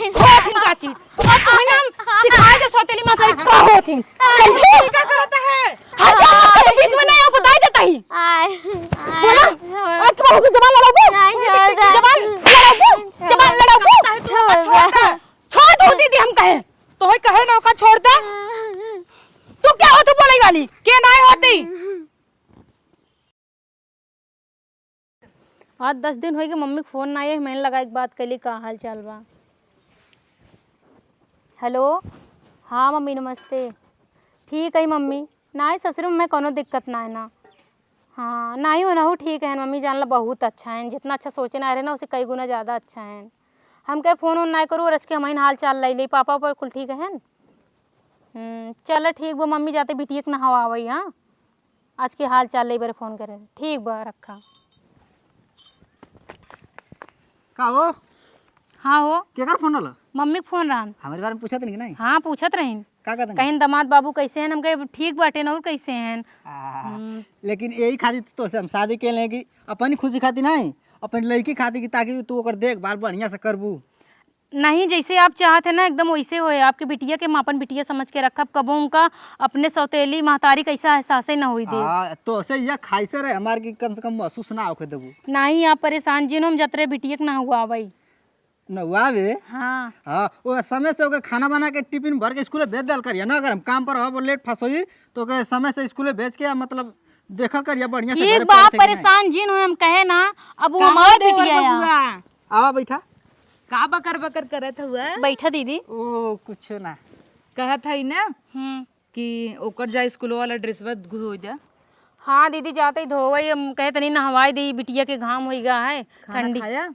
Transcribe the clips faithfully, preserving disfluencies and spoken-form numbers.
होत हिन का चीज? अब तुम्हें ना हम सिखाए दे सौतेली महतारी का होत हिन। कंजूस! का करत है? हर काम में बीच में नहीं आओ, बताई देता ही। आय, बोला? आय, छोड़। आज के बाद उसे जबान लड़ाबू? नहीं, छोड़ दे। जबान लड़ाबू? जबान लड़ाबू? काहे तू ओका छोड़ दे? छोड़ दो दीदी, हम कहे। तोहे कहे ना ओका छोड़ दे। तू क्या हो तू बोले वाली? के नाय होती? आज दस दिन होइगे मम्मी के फोन ना आए, मैंने लगाई के बात कैली, का हाल चाल बा? हेलो, हाँ मम्मी नमस्ते। ठीक है मम्मी, नाहीं ससुर में कौनो दिक्कत ना है ना। हाँ नाहीं, ओनहु ठीक है, मम्मी जान ला बहुत अच्छा है, जितना अच्छा सोचे ना रहे ना, उसे कई गुना ज्यादा अच्छा है। हम कहे फोन उन ना करू, और आज के हमहिन हाल चाल ले ले, पापा पर कुल ठीक है। हम्म, चल ठीक बा मम्मी, जाते बिटिया के नहवावई, हाँ। आज के हाल चाल ले बरे फोन करे। ठीक बा, रखा। का हो? हाँ हो। केकर फोन रहल? मम्मी के फोन रहन। हमरे बारे में पूछत नहीं कि नहीं? हाँ, पूछत रहिन। का कहत नहीं? कहिन, "दामाद बाबू कैसे हैं?" हम कहे, "ठीक बाटे न, और कैसे हैं?" आ, हम्म। लेकिन यही खातिर तो तोसे हम शादी के लें कि अपनी खुशी खातिर नहीं, अपनी लड़की खातिर कि ताकि तू ओकर देखभाल बढ़िया से करबू। नहीं, जैसे आप चाहत है ना, एकदम वैसे होए। आपके बिटिया के हम अपन बिटिया समझ के रखब, कबो उनका अपने सौतेली महतारी कैसा एहसासे न होई दे। हाँ, तो से यह खाई से रहे हमार कि कम से कम महसूस ना होके देबू। नहीं, आप परेशान जिन हो, हम जतरे बिटिया के नहवावई। नहवावे? हाँ। हाँ, वो समय से ओके खाना बना के टिफिन भर के स्कूल भेज देल करिया ना, अगर हम काम पर रहब और लेट फंस होई, तो ओके समय से स्कूल भेज के, मतलब, देखल करिया बढ़िया से ठीक घरे बा, पहुंचे कि नहीं। परेशान जिन हो, हम कहे ना, अब वो कहाँ हमार देवर बिटिया या। बबुआ? आवा बैठा। का बकर बकर करत हुआ? बैठा दीदी। ओ, कुछो ना। कहत हई ना हम्म। कि ओकर जा स्कूल वाला ड्रेसवा धो दे। हाँ दीदी, जाते ही धोवई, हम कहे तनी नहवाई दी, बिटिया के घाम होई गा है, खाना ठंडी। खाया?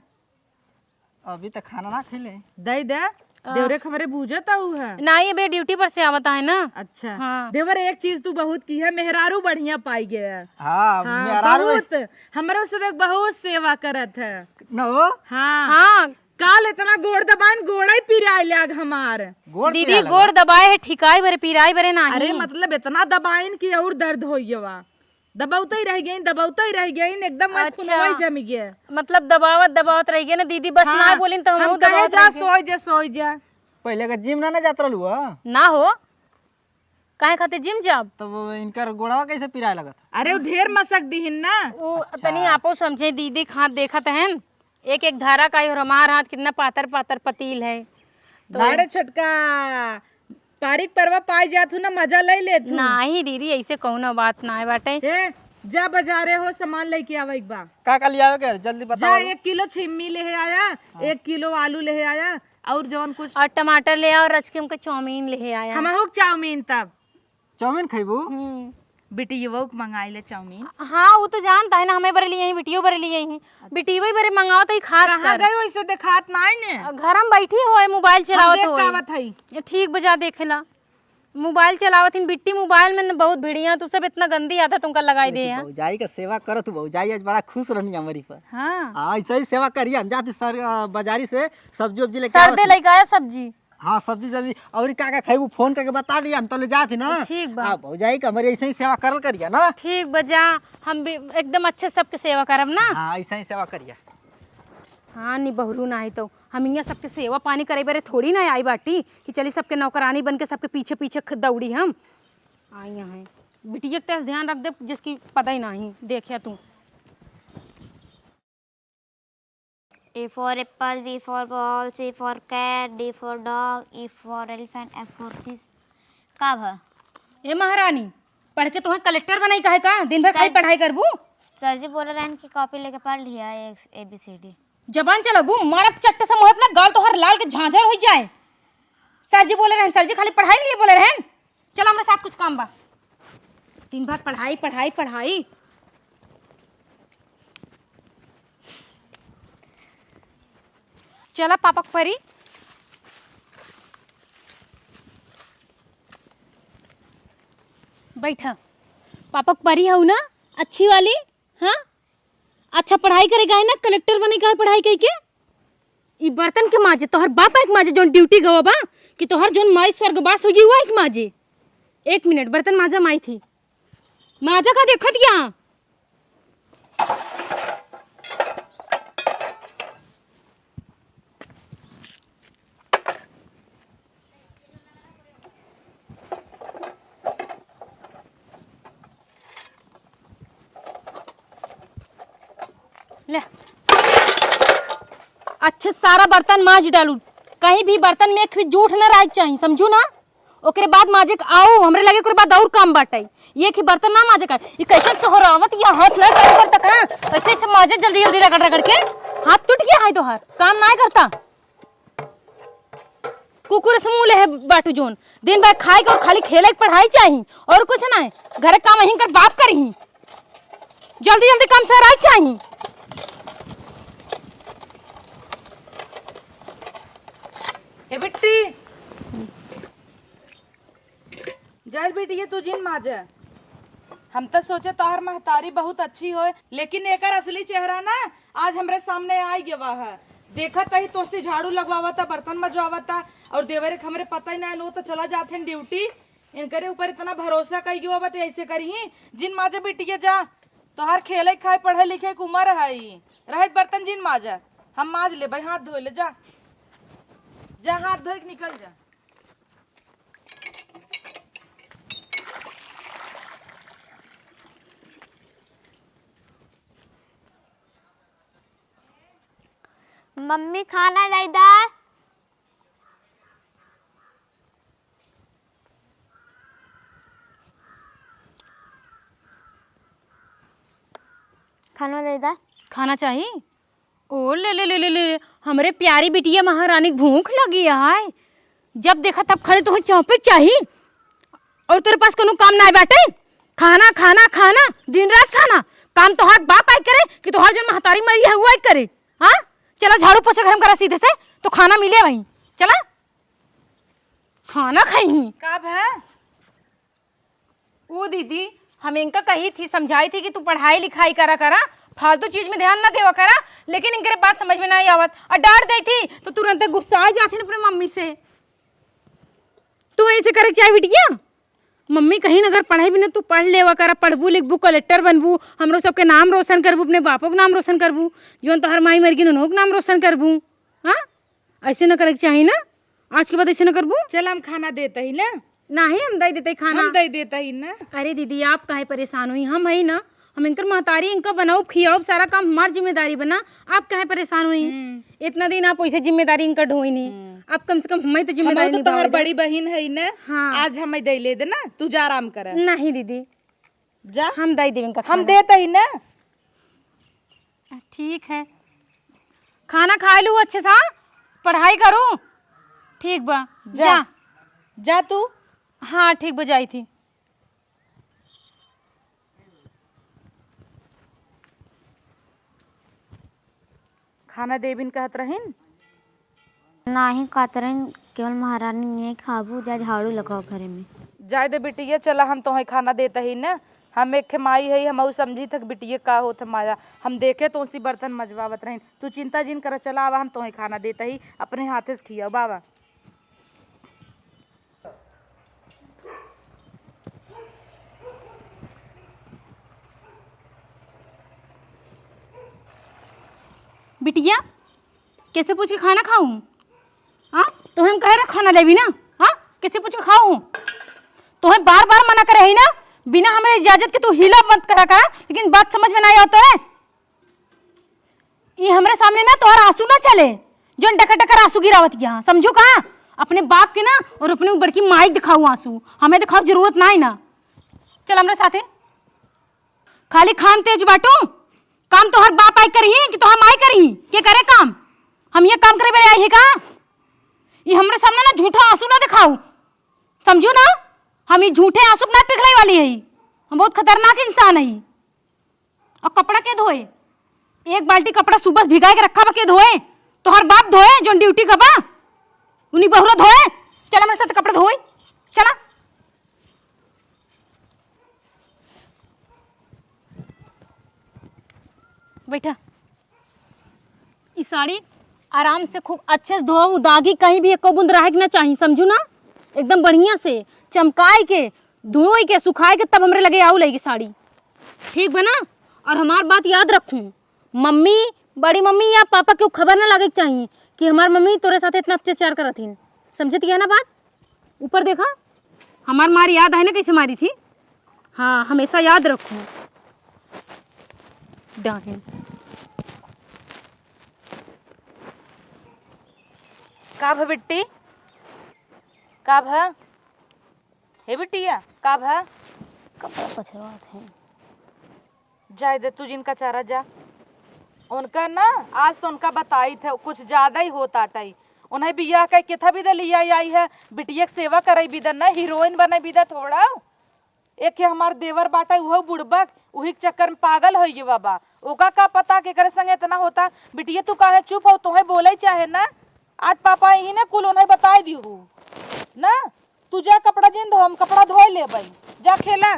अभी तो खाना ना खैले। दे दे। आ। देवरे खबरे बूझत आऊ है। नाहीं, अबे ड्यूटी पर से आवत है ना। अच्छा। हाँ। देवर, एक चीज तू बहुत की है, मेहरारू बढ़िया पाई गया। हाँ, हाँ, मेहरारू बहुत। ऐस- हमरो सब एक बहुत सेवा करत है। न हो? हाँ। हाँ। काल इतना गोड़ दबाइन, गोड़ाई पिराए लाग हमार। गोड़ दीदी, पिराए लगा? गोड़ दबाए है, ठिकाई बरे, पिराई बरे नाही। अरे, मतलब, इतना दबाइन कि और दर्द होइए बा। दबावते ही रह गई, दबावते ही रह गई, एकदम मैं अच्छा। खुनवा ही जम गया। मतलब, दबावत, दबावत रह गया ना दीदी, बस हाँ, ना बोलिन तो हम हम कहे दबावत जा, रह गए। सोई जा, सोई जा। पहले का जिम ना, ना जात रहलू ह? ना हो। काहे खातिर जिम जाब? तो वो इनकर गोड़वा कैसे पिराए लगत? अरे, वो ढेर मसक दिहिन ना। वो अच्छा। तनी आपो समझे, दीदी के हाथ देखत हैं, एक एक धारा का, और हमार हाथ कितना पातर पातर पतील है। तो ना रे छोटका, पारिक परवा पाई जात हूँ ना, मजा ले लेत हूँ। नाही दीदी, ऐसे कौनो बात ना है बाटे। ए, जा बाजारे हो, सामान लेके आवे एक बा। का का ले आवे के? जल्दी जा, बताओ। एक किलो छिम्मी ले आया, हाँ। एक किलो आलू ले आया, और जौन कुछ और टमाटर ले आओ, और रचके हमके चाउमीन ले आया। हम हो चाउमीन तब। चाउमीन खइबू? हम्म। बिटियवो के मंगाई ले चाउमीन। हाँ, वो तो जानता है ना, हमें बरे लिए ही, बिटियो बरे लिए ही। बिटियो ही बरे मंगावत ही खास कहाँ कर। गई वैसे देखात नाई ने? घर में बैठी होए, मोबाइल हम चलावत देख होए। पावत हई। ये ठीक बजा देखेला। मोबाइल चलावत हिन, बिट्टी मोबाइल में न बहुत भिड़िया, तू सब इतना गंदी आदत उनका लगाई दे लेकिन हैं। भौजाई का सेवा करत हूँ, भौजाई आज बड़ा खुश रहनी हमारी पर। हाँ। हाँ, ऐसे ही सेवा करिए। हम जाते सर, अ, बाजारी से सब्जी उब्जी लेके सर आवत दे हूँ। लेके आया सब्जी। हाँ, सब्जी जल्दी। और का का खइबू, फोन करके बता दिया, हम तो ले जात ही ना। ठीक बा। आ, भौजाई का हमारी ऐसे ही सेवा करल करिया ना। ठीक बा, जा, हम भी एकदम अच्छे सबके सेवा करब ना। हाँ, ऐसे ही सेवा करिया। हाँ, नी बहुरू ना आई तो हम इहाँ सबके सेवा पानी करे बरे थोड़ी ना आई बाटी कि चली सबके नौकरानी बन के सबके पीछे पीछे ख-, दौड़ी हम। आई यहाँ बिटिया के तेज ध्यान रख दे, जिसकी पता ही नहीं, देखिया तू। A for apple, B for ball, C for cat, D for dog, E for elephant, F for fish। का भा? ए महारानी, पढ़ के तोहे कलेक्टर बनाई काहे का? दिन भर खाली सर, पढ़ाई करबू? सर जी बोले रहन कि कॉपी लेके पढ़ लिया, A B C D। जबान चलाबू, मारब चट्ट से मुँह अपना, गाल तोहर लाल के झांझर हो जाए। सर जी बोले रहन, सर जी खाली पढ़ाई के लिए बोले रहन। चलो, हमरे साथ कुछ काम बा। दिन भर पढ़ाई, पढ़ाई, पढ़ाई। चला पापा के परी। बैठा। पापा के परी हऊ ना, अच्छी वाली? हाँ? अच्छा पढ़ाई करे गए ना, कलेक्टर बने गए पढ़ाई कई के? ई बर्तन के माजे, तोहर बाप एक माजे, जौन ड्यूटी गवा बा, कि तोहर जौन माई स्वर्गवास होगी, वो एक माजे। एक मिनट, बर्तन माजा माई थी। माजा का देखत या? ले। अच्छे सारा बर्तन माज डालू, कहीं भी बर्तन में एक भी जूठ न रहे के चाही, समझू ना? ओकरे बाद माजे के आऊ हमरे लगे, ओकरे बाद और काम बाटे। ये कि बर्तन ना माजे का, ये कैसे सोहरावत या हाथ ना काम करता का? कैसे से माजे जल्दी जल्दी रगड़ रगड़ के, हाथ टूट गया है तोहार, काम ना करता। कुकुर से मुँह लेहे बाटू जोन, दिन भर खाए के और खाली खेले के पढ़ाई चाही और कुछ ना। घर काम हिंकर बाप करही, जल्दी जल्दी काम सराई चाही। ए बिट्टी, जय बिटिया, तू जिन माजा। हम त सोचे तोहर महतारी बहुत अच्छी होय, लेकिन एकर असली चेहरा ना आज हमरे सामने आई गवा है। देखत ही तोसे झाड़ू लगवावता, बर्तन मजवावता, और देवरे के हमरे पता ही ना, लो तो चला जात हैं ड्यूटी। इनकरे ऊपर इतना भरोसा कई गवा बा, ते ऐसे करिही। जिन माजा बिटिया जा, तोहर खेले खाए पढ़े लिखे के उम्र है, रहत बर्तन जिन माजा, हम माज लेबै, हाथ धोए ले जा, जा हाथ धोए के निकल जा। मम्मी, खाना दे दा। खाना दे दा। खाना चाही? ओ ले ले ले ले ले, हमरे प्यारी बिटिया महारानी के भूख लगी है। जब देखा तब खाली तोहे चौंपे के चाही। और तोरे पास कोनो काम नाय बाटे? खाना, खाना, खाना, दिन रात खाना। काम तोहार बाप आई करे कि तोहार जन महतारी मरी है, वो आई करे? हाँ, चला झाड़ू पोछा घर में करा सीधे से, तो खाना मिले वहीं। चला, खाना खाई। का भा? ओ दीदी, हम इनका कही थी, समझाई थी कि तू पढ़ाई लिखाई करा करा, फालतू चीज में ध्यान ना देवा करा, लेकिन इनके बात समझ में नहीं आवत। और डांट देई थी तो तुरंते गुस्सा आ जाती अपने मम्मी से। तू ऐसे करे के चाहे बिटिया, मम्मी कहीं अगर पढ़ाई बिना तू पढ़ लेवा करा, पढ़बू लिखबू, कलेक्टर बनबू, हमरो सबके नाम रोशन करबू, अपने बापो के नाम रोशन करबू, जौन तोहर माई मर गई उन्हों के नाम रोशन करबू। हाँ, ऐसे न करे के चाही ना। आज के बाद ऐसे न करबू। चल, हम खाना देत ही ना। नाही, हम दे देते खाना। हम दे देत ही ना। अरे दीदी, आप काहे परेशान हुई, हम है ना, हम इनकर महतारी, इनका बनाउब खियाउब, सारा काम हमार जिम्मेदारी बना। आप काहे परेशान हुई? हम्म। इतना दिन आप वैसे जिम्मेदारी इनका ढोई नहीं। हम्म। आप कम से कम हमें तो हम जिम्मेदारी तो तोहर निभावे दे। बड़ी बहिन है ना। हाँ। आज हमें दे ले देना, तू जा आराम कर। नहीं दीदी, जा। हम दे देब इनका हम खाना। देत ही ना। ठीक है, खाना खाए लू अच्छे से, हाँ? पढ़ाई करू। ठीक बा, जा। जा। जा तू। हाँ, ठीक बा, जाई थी। खाना देबिन कहत रहिन। नाही कहत रहिन, केवल महारानी नहीं खाबू, जा झाड़ू लगाओ घरे में। जाए दे बिटिया, चला हम तोहे खाना देत ही न। हम एक ठे माई है, हम ऊ समझी थक बिटिया का होत है माया। हम देखे तो उसी बर्तन मजवावत रहिन। तू चिंता जिन कर, चला आवा, हम तोहे खाना देत ही, अपने हाथे से खियाओ बाबा। बिटिया, कैसे पूछ के खाना खाऊं? हाँ, तोहे हम कहे रहे खाना लेबी ना, हाँ, कैसे पूछ के खाऊं? तोहे बार बार मना करे ही ना, बिना हमरे इजाजत के तू हिला मत करा करा, लेकिन बात समझ में ना आवत है। ई हमरे सामने ना तोहर आंसू ना चले, जोन डकर डकर आंसू गिरावत यहाँ, समझू का? अपने बाप के ना और अपने बड़की माई के दिखाऊ आंसू, हमें दिखाओ जरूरत ना है ना। चल हमरे साथे। खाली खान तेज बाटू, काम तोहर बाप आई करही कि तोहर माई करही? के करे काम? हम ये काम करे बेरे आई है का? ई हमरे सामने ना झूठा आंसू ना दिखाऊ, समझू ना? हम ई झूठे आंसू ना पिघलाई वाली है, हम बहुत खतरनाक इंसान है। और कपड़ा के धोए? एक बाल्टी कपड़ा सुबह भिगाए के रखा बा, के धोए? तोहर बाप धोए, जोन ड्यूटी का बा? उन्हीं बहुरा धोए? चला मेरे साथ कपड़ा धोए, चला। बैठा। ई साड़ी आराम से खूब अच्छे से धोऊ, दागी कहीं भी एको बूंद रहे के ना चाही, समझू ना? एकदम बढ़िया से चमकाए के, धोई के, सुखाए के, तब हमरे लगे आऊ लगी साड़ी, ठीक बा ना? और हमार बात याद रखू, मम्मी, बड़ी मम्मी या पापा के खबर ना लागे के चाही कि हमार मम्मी तोरे साथे इतना अत्याचार करत हिन, समझत किया ना बात? ऊपर देखा, हमार मार याद है ना कैसे मारी थी? हाँ, हमेशा याद रखू। डाहिन। का भ बिट्टी? का भ? हे बिटिया, का भ? कपड़ा पछरवात है। जाए दे तू जिनका चारा जा। उनका ना, आज तो उनका बताई थे, कुछ ज्यादा ही होत आटई। उन्हें बियाह कइ के था बिदा लिया आई है, बिटिया के सेवा करई बिदा ना, हीरोइन बनई बिदा थोड़ा। एक है हमार देवर बाटा, उहो बुड़बक, उही के चक्कर में पागल होइ गवा बा। ओका का पता केकरे संगे इतना होता। बिटिया तू काहे चुप हो, तोहे बोले चाहे ना। आज पापा यही ना कुल उन्हें बताए दिहू ना। तू जा कपड़ा जिन धो, हम कपड़ा धोए लेबई। जा खेला।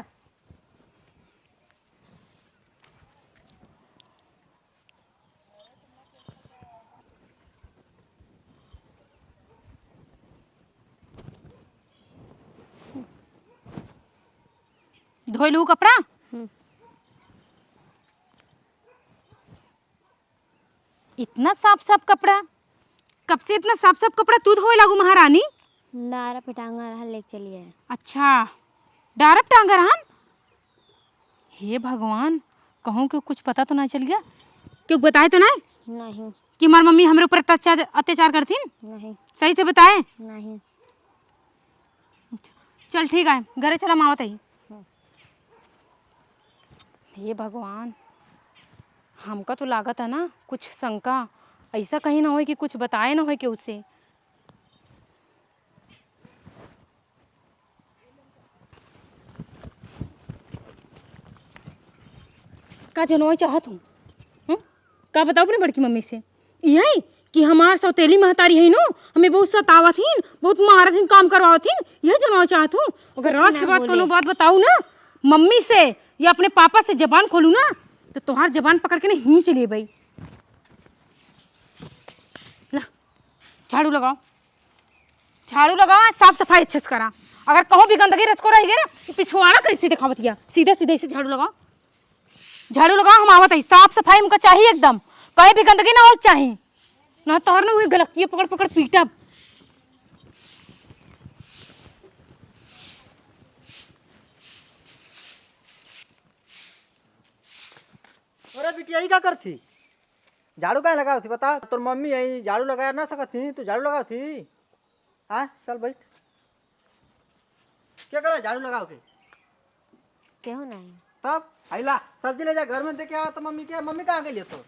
धोए लू कपड़ा? हम्म। इतना साफ साफ कपड़ा, कब से इतना साफ साफ कपड़ा तू धोए लागू महारानी? डारा पे टांगा रहा, लेके चलिए। अच्छा, डारा पे टांगा रहन? हे भगवान, कहूँ के कुछ पता तो ना चल गया? क्यों बताए तो ना? नहीं। कि हमार मम्मी हमरे ऊपर अत्याचार, अत्याचार करथिन? नहीं। सही से बताए? नहीं। चल ठीक है, घरे चला, हम आवत हई। हम्म। हे भगवान, हमका तो लागत है ना कुछ शंका, ऐसा कहीं ना होए कि कुछ बताए ना होए केहू से। का जनवाई चाहत हूँ? हम्म? का बताऊ अपने बड़की मम्मी से? यही कि हमार सौतेली महतारी है नो, हमें बहुत सतावत हिन, बहुत मारत हिन, काम करवावत हिन, यही जनवाई चाहत हूँ। अगर कुछ आज के ना बाद बोले। कोनो बात बताऊ ना मम्मी से या अपने पापा से जबान खोलू ना, तो तोहार जबान पकड़ के ना हींच लेबई। ला, झाड़ू लगाओ। झाड़ू लगाओ, साफ सफाई अच्छे से करा। अगर कहूँ भी गंदगी रचको रह गई ना, तो पिछवाड़ा कैसे दिखावत हिया? सीधा सीधा ऐसे झाड़ू लगाओ, झाड़ू लगाओ, हम आवत हई। साफ सफाई हमका चाहिए एकदम, कहीं भी गंदगी ना हो चाहिए, ना तोहर ना हुई गलतियाँ पकड़ पकड़ पीटब। अरे बिटिया, ई का करथी? झाड़ू काहे लगावत ही, बता? तोर मम्मी है, झाड़ू लगाए ना सकत ही, तू झाड़ू लगावत ही? हाँ, चल बैठ। क्या करे झाड़ू लगाव के? केहू नहीं। तब आइला, सब्जी ले जा घर में, दे के आवा तो मम्मी के। मम्मी कहाँ गेली है तोर?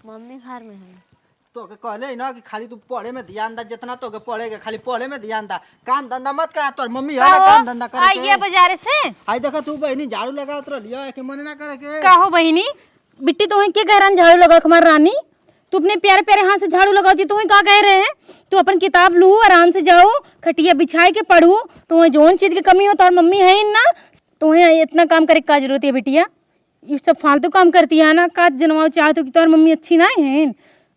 मम्मी घर में है। तोके कहले ही ना कि खाली तू पढ़े में ध्यान दा, जितना तोके पढ़े के, खाली पढ़े में ध्यान दा, काम धंधा मत करा। तोर मम्मी है ना कहो, काम धंधा करे के। आइए बाजारे से। हाय देखा तू बहिनी झाड़ू लगावत रहली है, के मने ना करे के। कहो बहिनी, बिट्टी तोहे के कह रहन झाड़ू लगाओ हमार रानी? तू अपने प्यारे प्यारे हाथ से झाड़ू लगावती, तोहे का कह रहे हैं? तू अपन किताब लू, आराम से जाओ, खटिया बिछाए के पढ़ू। तोहे जौन चीज के कमी हो, तोहर मम्मी है ही ना, तोहे इतना काम करे के का जरूरत है बिटिया? ये सब फालतू काम करती है ना, का जनवाओ चाहत हो कि तोहर मम्मी अच्छी ना है?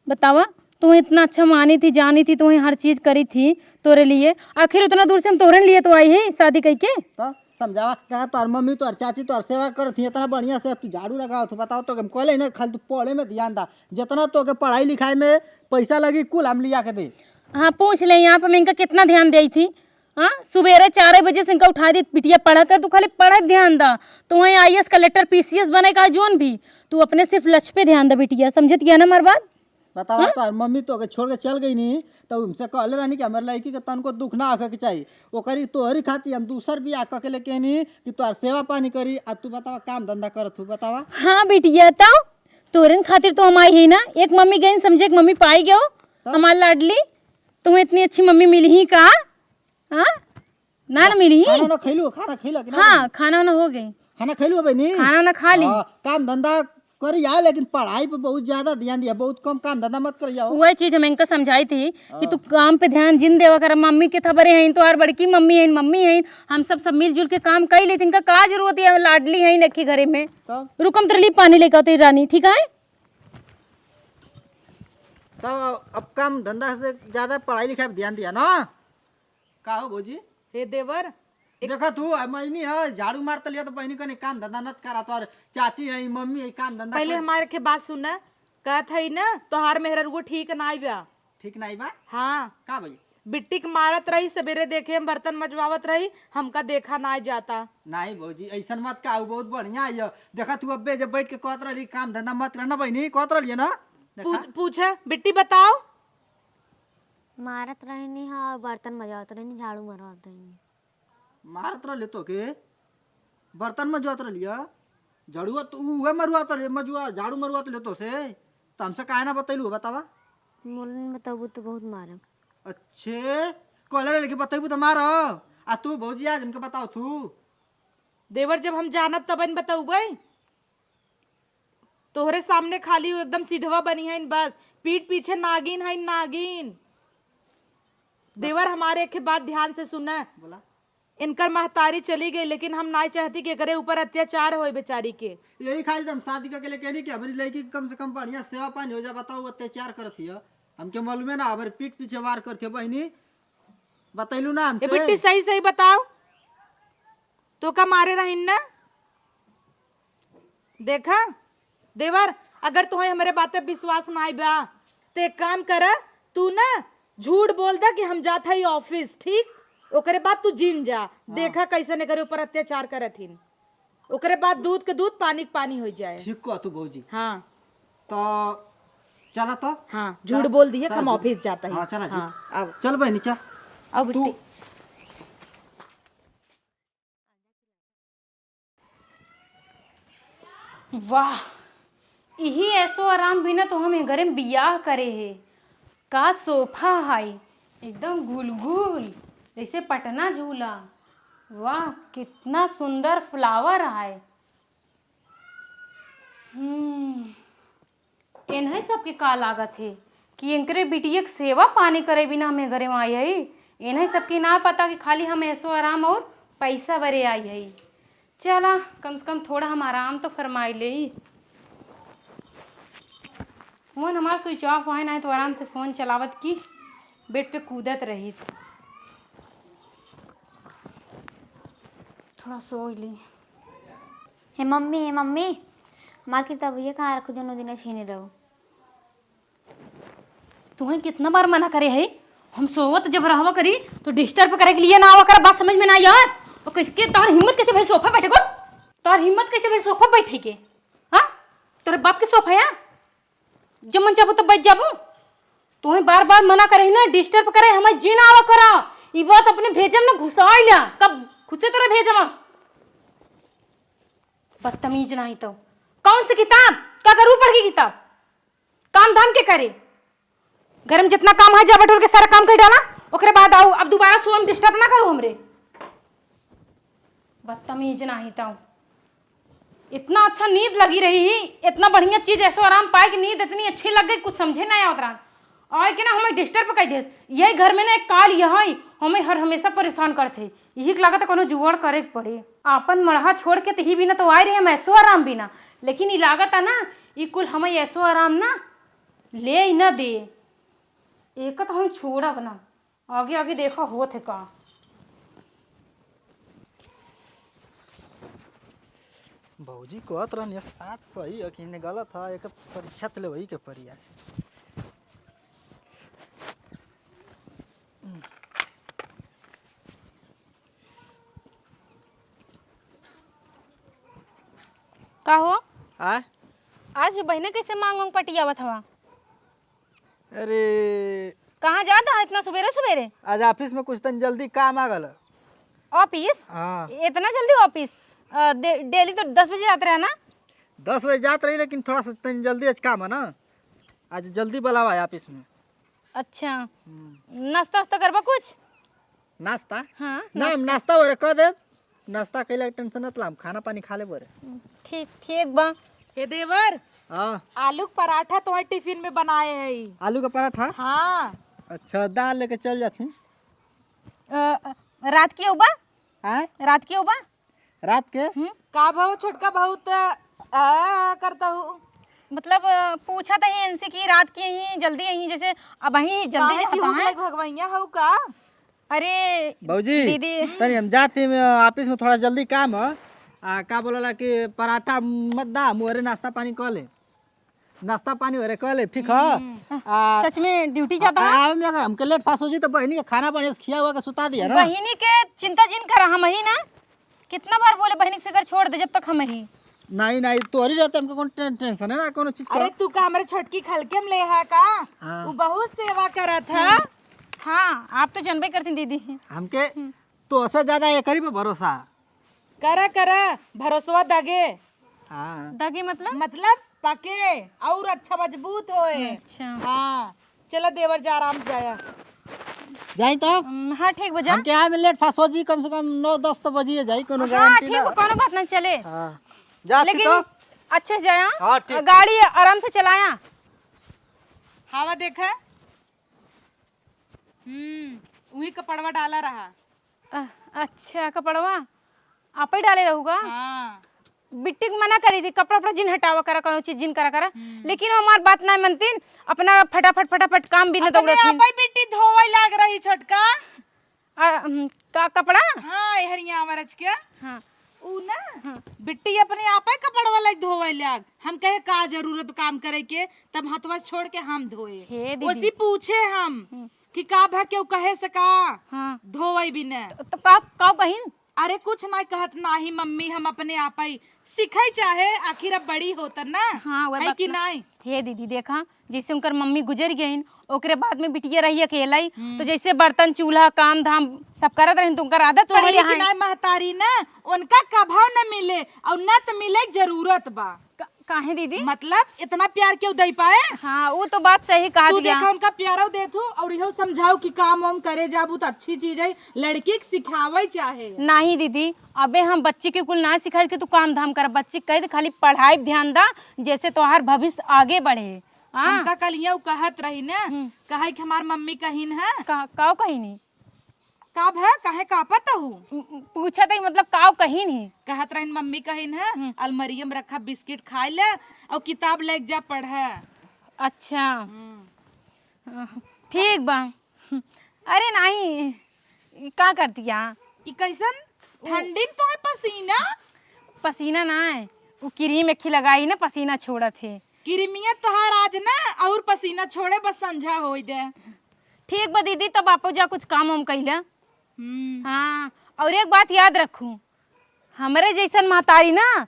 बतावा, तोहे इतना अच्छा मानी थी, जानी थी, तोहे हर चीज करी थी तोरे लिए। आखिर उतना दूर से हम तोहरे लिए तो आई है शादी कई के। तो समझावा, कहा तोहर मम्मी, तोहर चाची तोहर सेवा करत ही इतना बढ़िया से, तू झाड़ू लगावत हो, बताओ तो हम कहले ना, खाली तू पढ़े में ध्यान दा, जितना तोके पढ़ाई लिखाई में पैसा लगी कुल हम लिया के दे। हाँ, पूछ ले आप, हम इनका कितना ध्यान देई थी। हाँ, सुबेरे चार बजे से इनका उठा दी, बिटिया पढ़ा कर, तू खाली पढ़े ध्यान दा। तोहे आईएएस, कलेक्टर, पीसीएस बने का जौन भी, तू अपने सिर्फ लक्ष्य पे ध्यान दा बिटिया, समझत या ना हमार बात? बतावा, हाँ? तोहर मम्मी तोके छोड़ के चल गई नी, तो हमसे कहले रहनी कि हमर लड़की के तनको दुख ना होखे के चाही। ओकरी तोहरी खातिर हम दूसर बियाह क के लेके आनी कि तोहर सेवा पानी करी। आ तू बतावा, काम धंधा करत हूँ, बतावा। हाँ बिटिया, तो तोरन खातिर तो हम आई ही ना। एक मम्मी गई समझे, एक मम्मी पाई गयो, तो? हमार लाडली। तुम्हें इतनी अच्छी मम्मी मिली ही का? हाँ? ना, ना मिली। खाना ना खैलू, खाना खैला कि ना? हाँ, खाना ना हो गई। खाना खैलू बहिनी? खाना ना खा ली। हाँ, काम धंधा करी आ, लेकिन पढ़ाई पे बहुत ज्यादा ध्यान दिया, बहुत कम काम धंधा मत करी आओ। वही चीज हम इनका समझाई थी कि हाँ। तू काम पे ध्यान जिन देवा कर, मम्मी के थबरे हैं, तो और बड़की मम्मी हैं, मम्मी हैं, हम सब, सब मिलजुल के काम कर लेते। इनका का जरूरत है, लाडली है इनके घरे में। तब? रुकम तेरे लिए पानी लेकर आती रानी, ठीक है? तब अब काम धंधा से ज्यादा पढ़ाई लिखाई पे ध्यान दिया ना। का हो भौजी? हे देवर, एक देखा तू, अब महीनी है, झाड़ू मारत लिया तो बहिनी कने काम धंधा नत करा, तोर चाची है, मम्मी है, काम धंधा पहले कर। हमारे के बात सुन ना, कहत है ना, तोहार मेहररुआ ठीक नाई बा। ठीक नाई बा? हाँ। का भाई? बिट्टी के मारत रही, सवेरे देखे हम बर्तन मजवावत रही, हमका देखा नाई जाता। नाई भौजी, ऐसन मत कहा, बहुत बढ़िया है। देखा तू अब्बे जब बैठ के कहत रहली काम धंधा मत करना बहिनी, कहत रहली है ना? देखा? पूछ, पूछा, बिट्टी बताओ। मारत रहनी है और बर्तन मजवात रहनी, झाड़ू मरवात रहनी। मारत रहले तो के? बर्तन मजवात रहलिया? झाड़ुआ तो उहे मरवात रहले, मजुआ, झाड़ू मरवात रहले तो से। तो हमसे काहे ना बतैलू, बतावा? मोलन बताबू तो बहुत मारब। अच्छे, कहले रहले कि बतैबू तो मारब। आ तू भौजी आज हमके बताओ तू। देवर, जब हम जानब तब न बतौबै। तोहरे सामने खाली उ एकदम सिधवा बनी है बस, पीठ पीछे नागिन है नागिन। देवर, हमारे एक बात ध्यान से सुना। बोला। इनकर महतारी चली गई, लेकिन हम नाई चाहती कि एकरे ऊपर अत्याचार होए बेचारी के। यही खातिर हम शादी करके लेके आनी कि हमारी लड़की की कम से कम बढ़िया सेवा पानी हो जा। बताओ, अत्याचार करत हिय, हमके मालूमे ना, हमारे पीठ पीछे वार करत हिय बहिनी। बतैलू ना ए हमसे। बिट्टी, सही सही बताओ, तो का मारे रहिन ना? देखा देवर, अगर तुहे हमरे बाते विश्वास नाई बा, ते एक काम कर, तू ना झूठ बोल दे कि हम जात हई ऑफिस, ठीक? ओकरे बाद तू जीन जा, हाँ। देखा कैसन एकरे ऊपर अत्याचार करत हिन। ओकरे बाद दूध के दूध, पानी के पानी हो जाए। ठीक कह तू भौजी। हाँ। तो चला तो। हाँ, चला, झूठ बोल दिए, चला हम तू। ऑफिस जाता है। हाँ, चला जी। हाँ, आओ। चल बहनी, चल। आओ तू। बिट्टी। वाह, इही ऐसो आराम बिना तो हम ए घरे में बियाह करे है। का सोफा है, एकदम गुलगुल, जैसे पटना झूला। वाह, कितना सुंदर फ्लावर है। हम्म, एन्है सबके का लागत है कि एनकरे बिटिया के सेवा पानी करे बिना हम ए घरे में आई है। एन्है सबके ना पता कि खाली हम ऐसो आराम और पैसा बरे आई है। चला, कम से कम थोड़ा हम आराम तो फरमाई लेई। फोन हमार स्विच ऑफ है, नाहीं तो आराम से फोन चलावत की बेड पे कूदत रहित। थोड़ा सोई ली। हे मम्मी, हे मम्मी, हमार किताब ये कहाँ रखू, जौन उ दिने छीने रहो? तुहें कितना बार मना करे है, हम सोवत जब रहवा करी तो डिस्टर्ब करे के लिए ना आवा कर, बात समझ में ना आवा। और किसके तोहर हिम्मत कैसे भई सोफा बैठे को? तोहर हिम्मत कैसे भई सोफा बैठे के? हाँ, तोरे बाप के सोफा है, जब मन चाहबो तब बैठ जाबो। तुहें बार बार मना करे है ना, डिस्टर्ब करे, हमें जी ना आवा करा। ई बात अपने भेजम ना घुसाई लिया, कब खुद से तोरे भेजम। बदतमीज नाहीं तो। कौन सी किताब? का करू पढ़ के किताब? काम धाम के करे? घर में जितना काम है, जा बटोर के सारा काम कर डाला, ओकरे बाद आओ, अब दोबारा सोन डिस्टर्ब ना करो हमरे। बदतमीज नाहीं तो। इतना अच्छा नींद लगी रही ही, इतना बढ़िया चीज, ऐसो आराम पाए कि नींद इतनी अच्छी लग गई, कुछ समझे ना आवत रहा। आए के ना हमें डिस्टर्ब कर देस। यही घर में ना एक काल यह है, हमें हर हमेशा परेशान करते। यही के लागत है कोनो जुगाड़ करे के पड़े। आपन मड़हा छोड़ के तही बिना तो आए रहे हम ऐसो आराम बिना, लेकिन ई लागत है ना, ई कुल हमें ऐसो आराम ना ले ही ना दे। एक तो हम छोड़ब ना, आगे आगे देखा होत है का। भौजी कहत रहन, ये साथ सही है कि इन्हें गलत है, एक परीक्षा त लेवही के पड़ी आज। का हो? आय? आज बहिने कैसे मांग उंग पटियावत हवा? अरे। कहाँ जात हवा इतना सुबेरे सुबेरे? आज ऑफिस में कुछ तनी जल्दी काम आ गल। ऑफिस? हाँ। इतना जल्दी ऑफिस? अ, डे-, डेली तो दस बजे जात रहे ना? दस बजे जात रही, लेकिन थोड़ा सा तनी जल्दी आज काम है ना, आज जल्दी बुलावा है ऑफिस में। अच्छा। हम्म। नाश्ता वास्ता करबा कुछ? नाश्ता? हाँ, ना, हम नाश्ता। नाश्ता ओरे कर देब। नाश्ता कैला के टेंशन मत ला, हम खाना पानी खा लेबो रे। ठीक, ठीक बा। ए देवर, हाँ। आलू के पराठा तोहर टिफिन में बनाए है। आलू के पराठा? हाँ। अच्छा, दाल लेके चल जाती। अ, रात के उबा? आय? रात के उबा? रात के? हम्म? का भाव छोटका बहुत, आ, करता हूँ। मतलब, अ, पूछा तो ही इनसे कि रात के ही जल्दी यहीं, जैसे अब ही जल्दी काहे जाता की भूख है। लग भगवैया हो का? अरे भौजी, दीदी। तनी हम जाती में, ऑफिस में थोड़ा जल्दी काम है। आ, का बोलला कि पराठा मत दा, मोरे नाश्ता पानी कर ले। नाश्ता पानी ओरे कर ले, ठीक है? हम्म। आ, सच में ड्यूटी जाता आ, है? आवे में अगर हमके लेट फास्ट हो जी तो बहिनी के खाना बढ़िया से खिया हुआ के सुता दिया ना। बहिनी के चिंता जिन करा, हम ही ना। कितना बार बोले बहिनी के फिकर छोड़ दे जब तक हम ही। नहीं, नहीं, तोरी रहते हमके कौन टें-, टेंशन है ना, कोनो चीज का। अरे तू का हमरे छोटकी खलके में ले है का? हाँ। वो बहुत सेवा करत है। हम्म। हाँ, आप तो जनबे करती दीदी। हमके हम्म। तो ओसे ज्यादा एकरी पे भरोसा। करा, करा, भरोसवा दगे। हाँ। दगे मतलब? मतलब पके और अच्छा मजबूत होए। अच्छा। हाँ, चला देवर जा, आराम से जाया। जाई तो? हम्म, हाँ, ठीक बा, जा। हमके आए में लेट फास हो जी, कम से कम नौ दस तो बजिए जाई, कोनो हाँ, गारंटी ठीक ना। बा, कोनो बात ना चले। हाँ। जा लेकिन तो? अच्छे से जाया। हाँ, ठीक। गाड़ी आराम से चलाया। हवा देखा। हम्म, उही कपड़वा डाला रहा। अ, अच्छा, कपड़वा आपै डाले रहूगा? हाँ। बिट्टी के मना करी थी, कपड़ा उपड़ा जिन हटावा करा, कौनो चीज जिन करा करा। हम्म। लेकिन वो हमार बात ना मनतीन, अपना फटाफट फटाफट काम भी न अपने दौड़त हिन। आपै बिट्टी धोवै लाग रही छोटका। आ, हम्म, का कपड़ा? हाँ, हरिया आवा रच के। हाँ। ऊ ना, हाँ। बिट्टी अपने आपै कपड़वा लाग धोवै लाग। हम कहे का जरूरत काम करे के, तब हथवा छोड़ के हम धोए। हे दीदी। ओसी पूछे हम हम्म। कि का भा केहू कहे से का? हाँ। धोवै भी न। त, त का, का कहिन? अरे कुछ नाहीं कहत, नाहीं मम्मी, हम अपने आपै सिखै चाहे, आखिर अब बड़ी होतन ना, हाँ, वह है बात कि ना। नाहीं? हे दीदी, देखा, जैसे उनकर मम्मी गुजर गईन, ओकरे बाद में बिटिया रही अकेला ही, हम्म। तो जैसे बर्तन, चूल्हा, काम धाम सब करत रहिन, तो उनकर आदत तो पड़ वही गई कि है। नाहीं महतारी ना, उनका कभाव न मिले और न त मिले जरूरत बा। का-, काहे दीदी? मतलब इतना प्यार केहू दे पाए? हाँ, वो तो बात सही कहा तू दिया। देखा उनका प्यारो देथू और इहो समझाओ कि काम वाम करे जाबू तो अच्छी चीज है, लड़की के सिखावे चाहे। नाहीं दीदी, अबे हम बच्ची के कुल ना सिखाई कि तू काम धाम कर, बच्ची के कह दे खाली पढ़ाई पे ध्यान दा, जैसे तोहार भविष्य आगे बढ़े। हाँ। हमका कल हियाँ उ कहत रही न, हम्म। कहे कि हमार मम्मी कहिन है। का, काव कहिनी? का भा, काहे कांपत हू? म, म, पूछत हई, मतलब, काव कहिन ही? कहत रहिन, मम्मी कहिन है, हम्म। अलमरिया में रखा बिस्किट खाए ले और किताब लेके जा पढ़े। अच्छा। हम्म। अ, ठीक बा। अरे नाहीं, ई का कर दिया? ई कैसन? उ ठंडी में तो है पसीना। पसीना ना है, उ क्रीम एक ही लगाई ना, पसीना छोड़त है। किरमिया तोहार आज ना और पसीना छोड़े, बस संझा होई दे। ठीक बा दीदी, तब आपो जा कुछ काम वाम कइला। हम्म। हाँ, और एक बात याद रखू, हमरे जैसन महतारी ना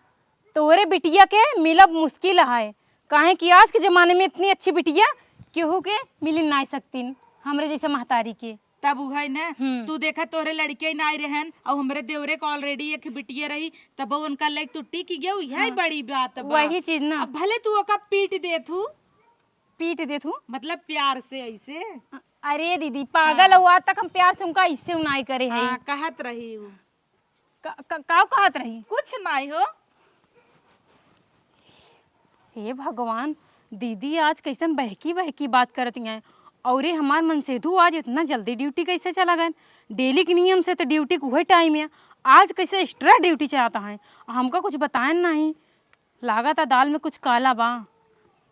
तोहरे बिटिया के मिलब मुश्किल है, काहे कि आज के जमाने में इतनी अच्छी बिटिया केहू के मिली नाहीं सकतीन, हमरे जैसे महतारी के। तब उहै न, हम्म। तू देखा तोहरे लड़के नाहीं रहन, और हमरे देवरे के already एक बिटिया रही, तब उनका लेके तू टिक गयो, यही हाँ। बड़ी बात बा। वही चीज ना। अब भले तू ओका पीट देथू। पीट देथू? मतलब प्यार से ऐसे। अ-, अरे दीदी, पागल हाँ। हुआ तक हम प्यार से उनका इससे नाहीं करे हैं। हाँ, कहत रही हूँ। का, का, काव कहत रही? कुछ नाहीं हो। हे भगवान, दीदी आज कैसन बहकी बहकी बात करत हैं। अउरे हमार मनसेधु आज इतना जल्दी ड्यूटी कैसे चला गए? डेली के नियम से तो ड्यूटी के उहे टाइम है, आज कैसे एक्स्ट्रा ड्यूटी चलाता है? हमका कुछ बताएन नाहीं। लागत है दाल में कुछ काला बा।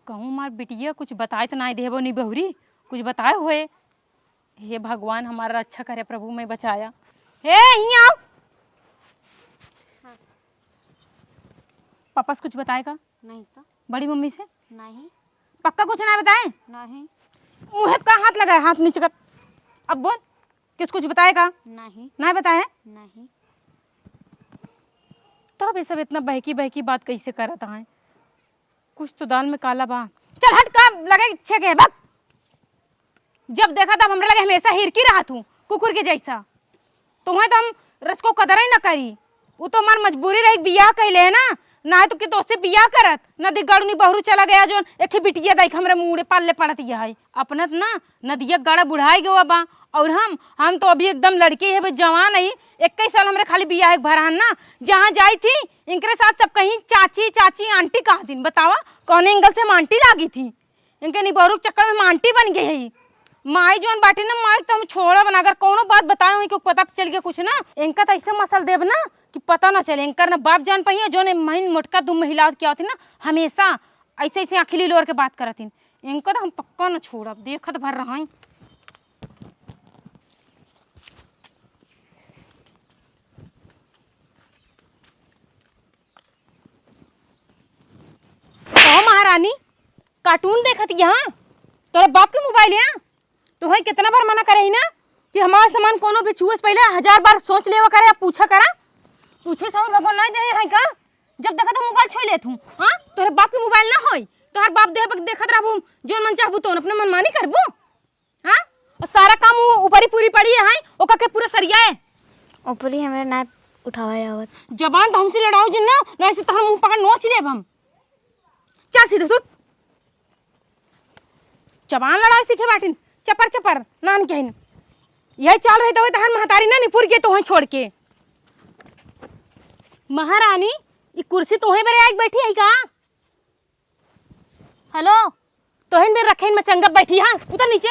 कहूँ हमार बिटिया कुछ बताए तो नाहीं देबो नी बहुरी, कुछ बताए होए। हे भगवान, हमारा रक्षा करे प्रभु, मैं बचाया। हे, हियाँ आओ। हाँ। पापा से कुछ बताए का? नहीं तो। बड़ी मम्मी से? नहीं। पक्का कुछ ना बताए? नहीं। मुँहे का हाथ लगाए, हाथ नीचे कर। अब बोल, किस कुछ बताए का? नहीं। ना बताए? नहीं। तब ये सब इतना बहकी बहकी बात कैसे करत हैं? कुछ तो दाल में काला बा। चल हट, का लगे छेके, बक। जब देखा तब हमरे लगे हमेशा हिरकी रहत हूँ, कुकुर के जैसा। तुम्हें तो हम रचको कदर ही न करी। उ तो हमार मजबूरी रही, बियाह कैले है ना, ना तो कि तोसे बियाह करत, नदी गड़ू नी बहरू चला गया, जोन एक ही बिटिया दाई के हमरे मूड़े पाले पड़त यह है। अपना त ना नदिया गड़ा बुढ़ाई गवा बा, और हम, हम तो अभी एकदम लड़की है, अभी जवान है, इक्कीस साल हमरे खाली बियाह के भरान ना, जहाँ जाई थी, इनकरे साथ सब कहीं चाची, चाची, आंटी कहा दिन, बतावा, कौन एंगल से हम आंटी लागी थी? इनके निबहरू के चक्कर में हम आंटी बन गई है। माई जोन बाटी ना, माई तो हम छोड़ब ना, अगर कौनो बात बताए हुई, क्यों पता चल गया कुछ ना, इनका तो ऐसे मसल देब ना कि पता ना चले, इनकर ना बाप जान पाइए, जोन महीन मोटका दू महिला क्या होती ना, हमेशा ऐसे ऐसे आँखी लिलोर के बात करत हिन। इनका तो हम पक्का ना छोड़ब, देखत भर रहा। कहो महारानी, कार्टून देखत यहाँ, तोरे बाप के मोबाइल है? तोहे कितना बार मना करे ही ना कि हमार सामान कोनो भी छुए से पहले हजार बार सोच लेवा करे, पूछा करा। पूछे से और भगवान नहीं दे है का? जब देखा तो मोबाइल छोड़ लेत हूँ। हाँ, तोरे बाप के मोबाइल ना होई, तोहर बाप देह देखत रहबू, जोन मन चाहबू तो अपने मनमानी करबू। हाँ, और सारा काम वो पूरी पड़ी है, ओका के पूरा सरिया है। ऊपरी हमरे ना उठावा आवत। जबान तो हमसे लड़ाओ जिन ना, ना ऐसे तोहर मुंह पकड़ नोच लेब हम। चल सीधे सुट। जबान लड़ाओ सीखे बाटिन, चपर चपर, नान कहन। यही चाल रही तो तोहर महतारी ना निपुर के तोहई छोड़ के। महारानी, ई कुर्सी तोहई बरे आइके बैठी है का? हेलो, तोहन भी रखेन में चंगप बैठी, हाँ, उतर नीचे।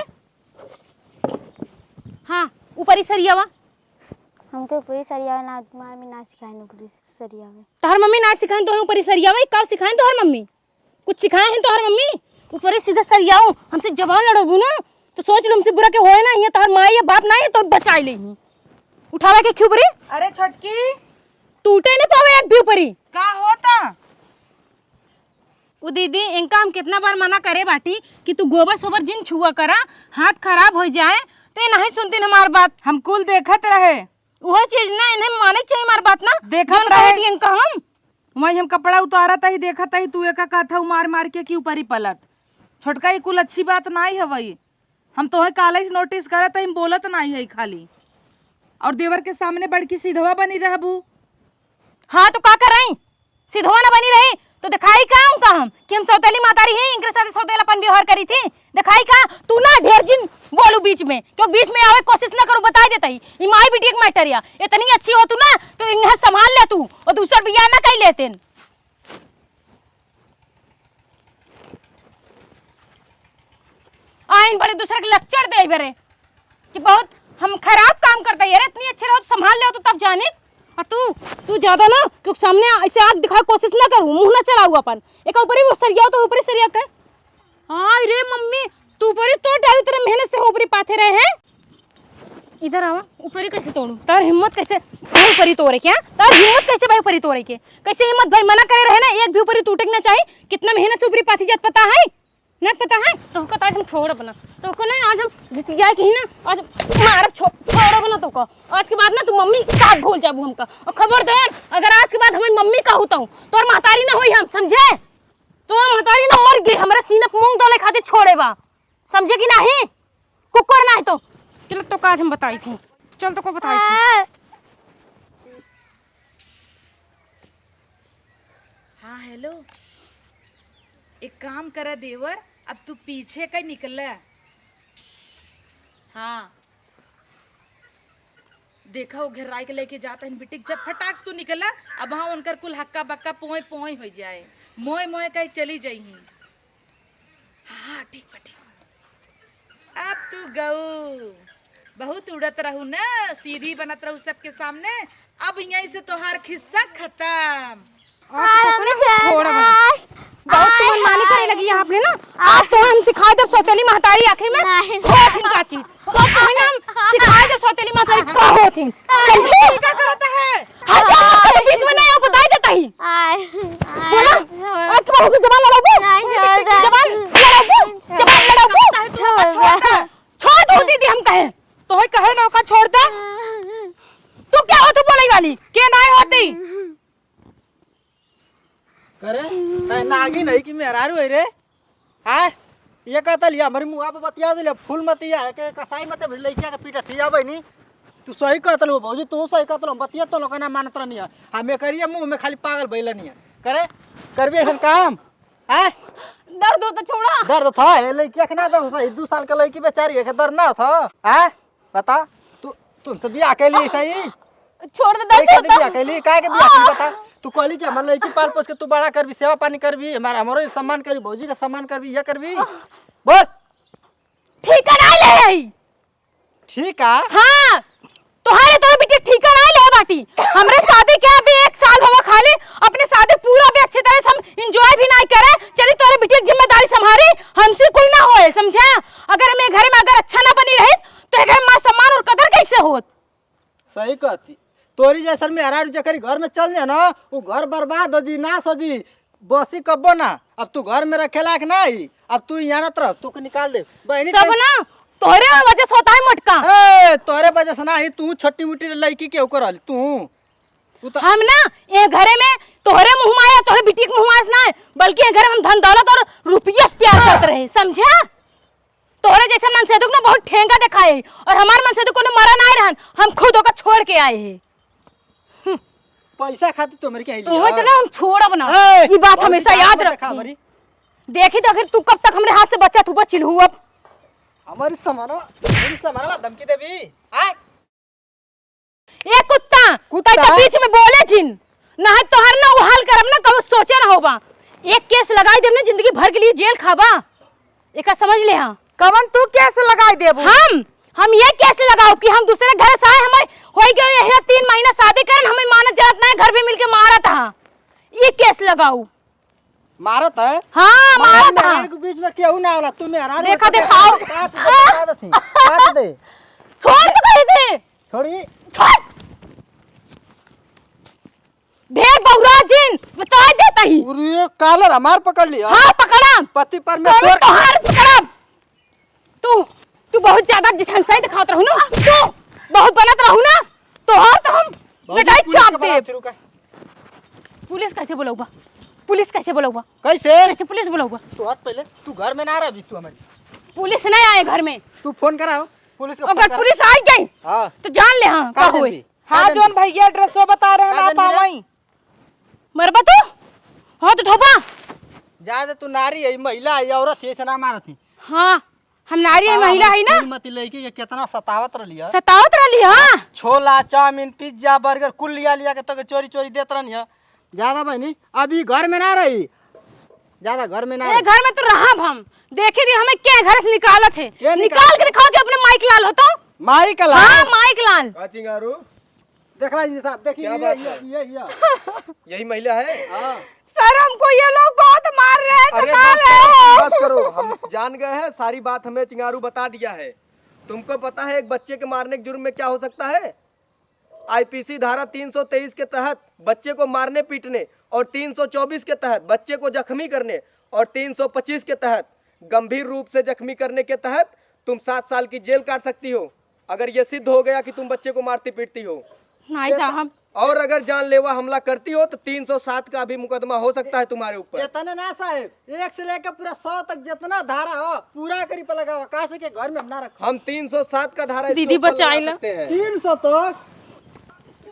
हाँ, ऊपरी सरियावा। हमके ऊपरी सरियावा ना, हमार मम्मी ना सिखाइन ऊपरी सरियावे। तोहर मम्मी ना सिखाइन, तोहे ऊपरी सरियावा, का सिखाइन तोहर मम्मी? कुछ सिखाए हैं तोहर मम्मी? ऊपरी सीधे सरियाओ, हमसे जबान लड़ोगू ना, तो सोच लो हमसे बुरा के होए ना, ये तोहर माई या बाप ना है, तो बचाई ले ही। उठावा के क्यों बरे? अरे छोटकी। टूटे न पावे एक भी ऊपरी। का होता? उ दीदी, इनका हम कितना बार मना करे बाटी कि तू गोबर सोबर जिन छुआ करा, हाथ खराब होइ जाए, तो ये नहीं सुनतीन हमार बात। हम कुल देखत रहे। उहो चीज ना, इन्हें माने के चाहिए हमार बात ना। देखत जौन रहे। कहत ही इनका हम। वही हम कपड़ा उतारत ही, देखत ही, तू एका कहत हऊ मार मार के कि ऊपरी पलट। छोटका, ई कुल अच्छी बात नाई हवई। हम तोहे काले से नोटिस करत ही, हम बोलत नाई है खाली। और देवर के सामने बड़की सिधवा बनी रहबू। हाँ, तो का करई? सिधवा ना बनी रही, तो दिखाई का उनका हम कि हम सौतेली महतारी ही, इनके साथ सौतेलापन व्यवहार करी थी? दिखाई का? तू ना ढेर जिन बोलू बीच में, क्यों बीच में आवे कोशिश ना करू, बताई देता ही। ई माई बिटिया के मैटर या, इतनी अच्छी हो तू ना, तो इन्हें संभाल ले तू, और दूसर बियाह ना कई लेते। आइन बड़े दूसरे के लेक्चर दे बरे कि बहुत हम खराब काम करता है। अरे इतनी अच्छी रहो तो संभाल ले तो तब जानित। और तू, तू ज्यादा ना, तू सामने ऐसे आँख दिखावे कोशिश ना करू, मुँह ना चलाऊ अपन। एक ऊपरी वो सरियाओ तो ऊपरी सरिया के। हाय रे मम्मी, तू ऊपरी तो डालू, तेरे मेहनत से ऊपरी पाथे रहे हैं। इधर आवा, ऊपरी कैसे तोड़ू? तार हिम्मत कैसे भाई ऊपरी तोड़े के? तार हिम्मत कैसे भाई ऊपरी तोड़े के? कैसे हिम्मत भाई, मना करे रहे ना, एक भी ऊपरी टूटे के ना चाही। कितना मेहनत से ऊपरी पाथी जात पता है? ना पता है? तोहका तो आज हम छोड़ब ना। तोहका ना आज हम घिसिया के ही ना, आज मारब छो-, छोड़ब ना तोहका। आज के बाद ना तू मम्मी के साथ भूल जाबू हमका। और खबरदार, अगर आज के बाद हमारी मम्मी कहू तो तोर महतारी ना होई हम, समझे? तोर महतारी ना मर गई, हमरा सीना पे मूंग डाले खातिर छोड़े बा। समझे कि नाही? कुकुर नाही तो। चल तो काज हम बताई थी। चल तो को बताई थी। हाँ, हेलो। एक काम करा देवर, अब तू पीछे का निकल। हाँ। देखा, वो घेराई के लेके जाता है बिटिक, जब फटाक से तू निकला, अब हाँ उनकर कुल हक्का बक्का पोए पोए हो जाए, मोए मोए कहीं चली जाई। हाँ, ठीक बा, ठीक बा। अब तू गऊ बहुत उड़त रहू ना, सीधी बनत रहू सबके सामने, अब यहीं से तोहार खिस्सा खत्म। आज हाँ, तो अपने मम्मी, हम छोड़ बना। आय, बहुत आय, मनमानी करे आय। लगी है आपने ना। आज तो हम सिखाए देब सौतेली महतारी आखिर में नहीं। होत हिन का चीज। होत हिन हम सिखाए देब सौतेली महतारी का होत हिन। नहीं। समझी? क्या करता है? हट जा, मत कर, बीच में नहीं आओ, बताई देता ही। आय, आय, बोला? छोड़। आज के बाद हमसे जबान लड़ाबू? नहीं, छोड़ दे। जबान लड़ाबू? जबान लड़ाबू? छोड़ दे। छोड़ दो दीदी, हम कहे। तो है कहे ना का छोड़ दे। तू क्या हो तू बोले वाली? के नहीं होती? करे, तै नागिन है कि मेहरारू है रे? हाँ? ये कहता लिया, हमारी मुँह पे बतिया दे लिया, फूल मतिया है के कसाई मत भी लइकिया के पीटा थी जाबे नी। तू सही कहत लो भौजी, तू सही कहत लो, बतिया तो लोग ना मानत रहनी है। हमें करिए मुँह में खाली पागल भइल नहीं है। करे, करबे ऐसन काम? हाँ? दर्द होता छोड़ा। दर्द था, ये लइकिया के ना दर्द था, ये दो साल का लइकी बेचारी है, के दर्द ना था? हाँ? बता, तू, तुमसे बियाह कैली सही? छोड़ दे, दर्द होता। बियाह कैली, काहे के बियाह कैली बता? तू कहली कि हमार लड़की पाल पोस के तू बड़ा करबी, सेवा पानी करबी, हमार, हमरो सम्मान करबी, भौजी का सम्मान करबी, ये करबी। बोल। ठीक है, ना ले आई। ठीक है? हाँ, तोहरे तोरे बेटी ठीक है, ना ले बाटी। हमरे शादी के अभी एक साल भवा खाली, अपने शादी पूरा भी अच्छी तरह से हम enjoy भी ना करे। चली तोरे बेटी की जिम्मेदारी संभारी, हमसे कुल ना होए, समझा? अगर हमें घर में अगर अच्छा ना बनी रही, तो ये घर मान सम्मान और कदर कैसे होत? सही कहती। तोरी जैसन मेहरारू जेकरी घर में चल जाए ना, वो घर बर्बाद हो जी, नाश हो जी, बसी कब्बो ना। अब तू घर में रखे लायक ना ही, अब तू यहाँ ना रह, तू के निकाल दे। बहनी सब ना तोहरे वजह से होता है मोटका। ए, तोहरे वजह से ना ही, तू छोटी मोटी लड़की के ऊपर रहली, तू। तू तो हम ना ये घरे में तोहरे मुँह माया, तोहरे बिटिया के मुँह माया से ना है, बल्कि ये घरे में हम धन दौलत और रुपया से प्यार करत रहे, समझा? तोहरे जैसे मनसेधुक ना बहुत ठेंगा देखाए, और हमार मनसेधुक कोनो मरा ना रहन, हम खुद ओका छोड़ के आए हैं। पैसा खातिर तो हमरे के तू लिया। इतना हम छोड़ब ना। ए, ई बात बहुत हमेशा ज्यादा याद मत रख। देखा हमारी। देखी तो आखिर तू कब तक हमरे हाथ से बचा तू बचिल हूँ अब। हमारी समानवा, हमारी समानवा धमकी देबी? आय? ए कुत्ता, कुत्ता? तै तो बीच में बोले जिन। ना है तोहर ना उ हाल करब ना, कबो सोचे ना होबा। एक केस लगाई देब ना, जिंदगी भर के लिए जेल खाबा। एका समझ ले हाँ। कवन तू केस लगाई देबू? हम, हम ये केस लगाओ कि हम दूसरे घर से आए, हमें होई गए यही तीन महीना शादी करन, हमें मानत जानत ना है, घर भी मिलके मारत हाँ। ये केस लगाओ। मारत है? हाँ, मारत है। मेहरारू के बीच में केहू ना होला, तू मेहरारू देखा, के देखाओ। काट दे, काट दे, काट दे। छोड़ तो कही थी। छोड़ी। छोड़। ढेर बौरा जिन, बता देता ही। अरे, कालर हमार पकड़ लिया। हाँ, पकड़ा। पति परमेश्वर। तोहार पकड़ा। तू, तू बहुत ज्यादा जिठनसाई दिखावत रहू ना। तू बहुत बनत रहू ना। तोहार तो हम बहुत लड़ाई पुलिस चाप के बड़ा दे। फिर का। पुलिस कैसे बुलाऊबा? पुलिस कैसे बुलाऊबा? कैसे? कैसे पुलिस बुलाऊबा? तू हट पहले, तू घर में ना रह भी तू हमारी। पुलिस नहीं आए घर में। तू फोन कराओ, पुलिस को अगर फोन करा। पुलिस आ गई, हाँ। तो जान ले, हाँ, का का होए? जानबी? हाँ, का जानबी? जोन भैया एड्रेसो बता रहे हैं, का ना जानबी रे? पावई। मरबा तू? हाँ, तो ठोबा। जा दे, तू नारी है, महिला है, औरत है, ऐसे ना मारत है। हाँ, हम नारी है, बतावा, महिला हम है ना। तीन मती लइके के कितना सतावत रहली है। सतावत रहली, हाँ। छोला, चाउमीन, पिज्जा, बर्गर कुल लिया लिया के तो के चोरी चोरी देत रहनी है। ज्यादा बहनी, अभी घर में ना रही, ज्यादा घर में ना ए, रही। घर में तो रहब हम। देखी थी हमें के घर से निकालत है। के निकाल निकाल के दिखाओ कि अपने माइक लाल हो तो। माइक लाल? हाँ, माइक लाल। का चिंगारू? देख रहा है जी साहब, देखिए, क्या ये, बात ये, है? ये, ये। यही महिला है? हाँ। सर, हमको ये लोग बहुत मार रहे हैं, अरे सता बस रहे करो, हैं। बस करो, हम जान गए हैं, सारी बात हमें चिंगारू बता दिया है। तुमको पता है एक बच्चे के मारने के जुर्म में क्या हो सकता है? आईपीसी धारा तीन सौ तेईस के तहत बच्चे को मारने पीटने और तीन सौ चौबीस के तहत बच्चे को जख्मी करने और तीन सौ पच्चीस के तहत गंभीर रूप से जख्मी करने के तहत तुम सात साल की जेल काट सकती हो। अगर ये सिद्ध हो गया कि तुम बच्चे को मारती पीटती हो, नहीं साहब। और अगर जानलेवा हमला करती हो तो तीन सौ सात का भी मुकदमा हो सकता है तुम्हारे ऊपर। इतने ना साहब, एक से लेकर पूरा सौ तक जितना धारा हो पूरा करी पे लगावा, काहे से कि घर में हम ना रखो। हम तीन सौ सात का धारा इसके दीदी ऊपर लगा बचाई ला। सकते हैं। तीन सौ तक?